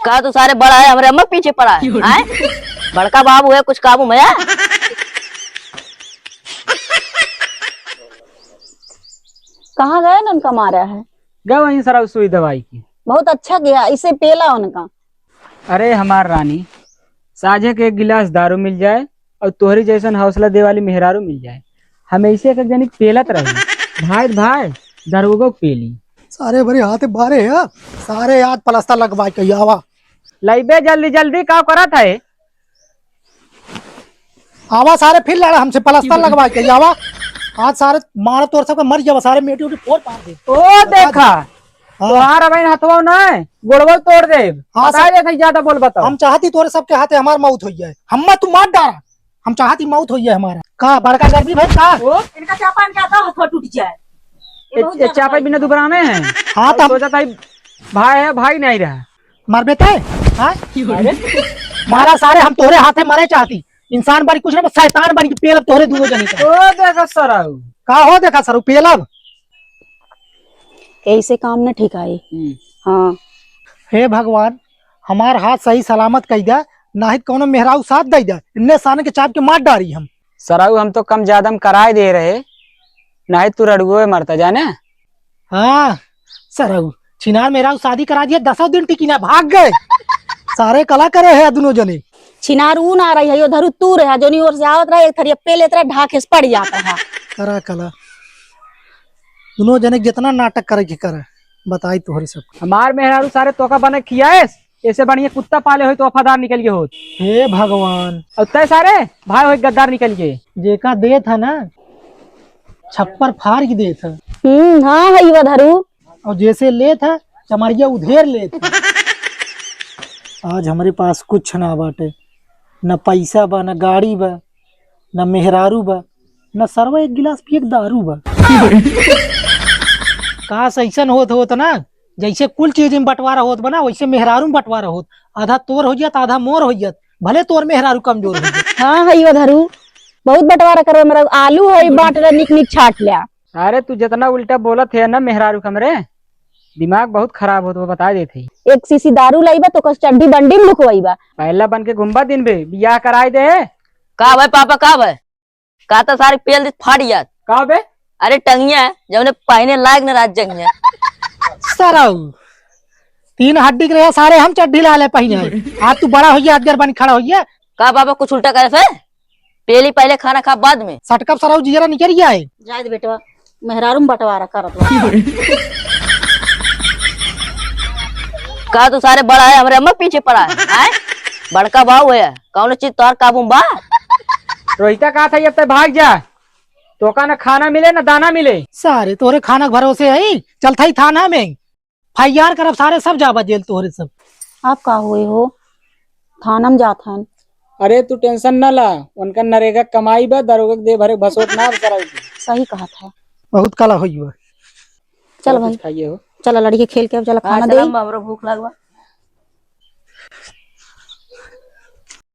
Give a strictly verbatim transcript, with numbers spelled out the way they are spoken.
का तू सारे बड़ा है, हमरे अम्मा पीछे पड़ा है, हैं? बड़का बाबू है, कुछ काबू में है? कहाँ गए न उनका मारा है? गए वहीं सरऊ सुई दवाई की। बहुत अच्छा किया, इसे पेला उनका। अरे हमार रानी, साझे के एक गिलास दारू मिल जाए और तोहरी जैसन हौसला दे वाली मेहरारू मिल जाए, हम ऐसे एक एक जनी के पेलत रही। भाई भाई, दरोगो के पेली। सारे बड़ी हाथे बारे है, सारे आज पलस्तर लगवा के आवा। लइबे जल्दी जल्दी, का करत है? आवा सारे फिर लड़ा हमसे, पलस्तर लगवा के आवा। आज सारे मारा तोर सबके मर जावा, सारे मेटी उटी फोड़ पाड़ दे। ओ देखा, हाँ। तोहार अबहिन हथवा ना, गोड़वा तोड़ देब। हाँ, बता सब दे, सही ज्यादा बोल बताओ। हम चाहती तोरे सबके हाथे हमार मौत हो जाए, हम्मा तू मार डारा, हम चाहती मौत हो जाए हमारा। का बड़का गर्मी भाई का? ओ, इनका चापा इनका आधा हथवा टूट जाए। ये ए, बहुत ए, ज्यादा चापा भाई बिना है। दुबरा में है। हाँ, तो हम सोचा था भाई है, भाई नहीं रहा। मरबे तय? हाँ? अरे, मारा सारे, हम तोरे हाथे मरे चाहती। इंसान बनी कुछ ना, बस शैतान बनी के पेलब तोहरे दुनो जने का। ओ देखा सरऊ। का हो देखा सरऊ, पेलब? ऐसे काम न ठीक आई। हम्म। हाँ। हे भगवान, हमार हाथ सही सलामत कई दे, नाहीं त कौनो मेहराऊ साथ दई दे, इन्ने साने के चाप के मार डारी हम। सरऊ, हम तो कम ज्यादा में कराए दे रहे, नाहीं तू रड़ुए मरता जाने। हाँ, सरऊ, छिनार मेहराऊ शादी करा दिया, दसों दिन टिकी ना, भाग गए। सारे कला करे है दुनो जने। छिनार ऊ ना रही है, यो धरू तू रहा, जोनी ओर से आवत रहा, एक थरिया पे लेत रहा, ढाके से पड़ जात रहा। करा कला। दुनो जने के जितना नाटक करे के करे, बताई तोहरे सब। हमार मेहरारू सारे तोका बने खियाएस, ऐसे बढ़िया कुत्ता पाले होई तो वफादार निकल गए होत। हे भगवान। और तय सारे भाई होई गद्दार निकल गए। जेका देत है ना, छप्पर फाड़ के देत है। हम्म, हाँ, है वो धरू। और जैसे लेत है, चमरिया उधेर लेत है। आज हमरे पास कुछ ना बाटे, न पैसा बा, न गाड़ी बा, न मेहरारू बा, न सरवा एक गिलास पिए के दारू बा। काश ऐसन होत होत ना, जैसे कुल चीज में बंटवारा होत बा ना, वैसे मेहरारू में बंटवारा होत। आधा तोर हो जात, आधा मोर हो जात, भले तोर मेहरारू कमजोर हो जात। हाँ, है वो धरू, बहुत बंटवारा करवा, मेरा आलू है, बांट ले, निक निक छाट लिया। अरे, तू जितना उल्टा बोलत है ना मेहरारू के हमरे, दिमाग बहुत खराब होत, वो बता देत है। एक शीशी दारू लाइबा तो कस चड्ढी बंडी में लुकवाइबा। पहला बन के घूमबा दिन बे, बियाह कराई दे। का भाई पापा, का भाई? का तो सारी पेल दे फाड़ यार। का बे? अरे टंगिया है, जौने पहने लायक न रात जंगिया। सरऊ, तीन हड्डी के रहे सारे हम चड्ढी ला ले पहिने। आज तू बड़ा होइया, अजगर बन खड़ा होइया। का बाबा कुछ उल्टा करे फिर? पेली पहले खाना खा बाद में। सटकब सरऊ जियरा निकल गया है। जाए दे बेटवा, मेहरारू में बंटवारा करत बा। का तू सारे बड़ा है, हमरे अम्मा पीछे पड़ा है, हैं? बड़का बाऊ है, कौनो चीज तोहर काबू में बा? रोहिता कहा था, "अब ते भाग जा, तोका ना खाना मिले ना दाना मिले।" सारे तोरे खाना के भरोसे है, चल थाई थाना में। एफ आई आर करब सारे, सब जाबा जेल तोहरे सब। आप का हुए हो? थाना में जात हन। अरे तू टेंशन न ला, उनका नरेगा कमाई बा, दरोगा के दे भरे भसोट ना सरऊ के। सही कहा था। बहुत कला होई बा। चल चलो भाई। कुछ खाइए हो। चला लड़के खेल के अब चला हाँ, खाना चला दे। अम्मा, हमरो भूख लागल बा।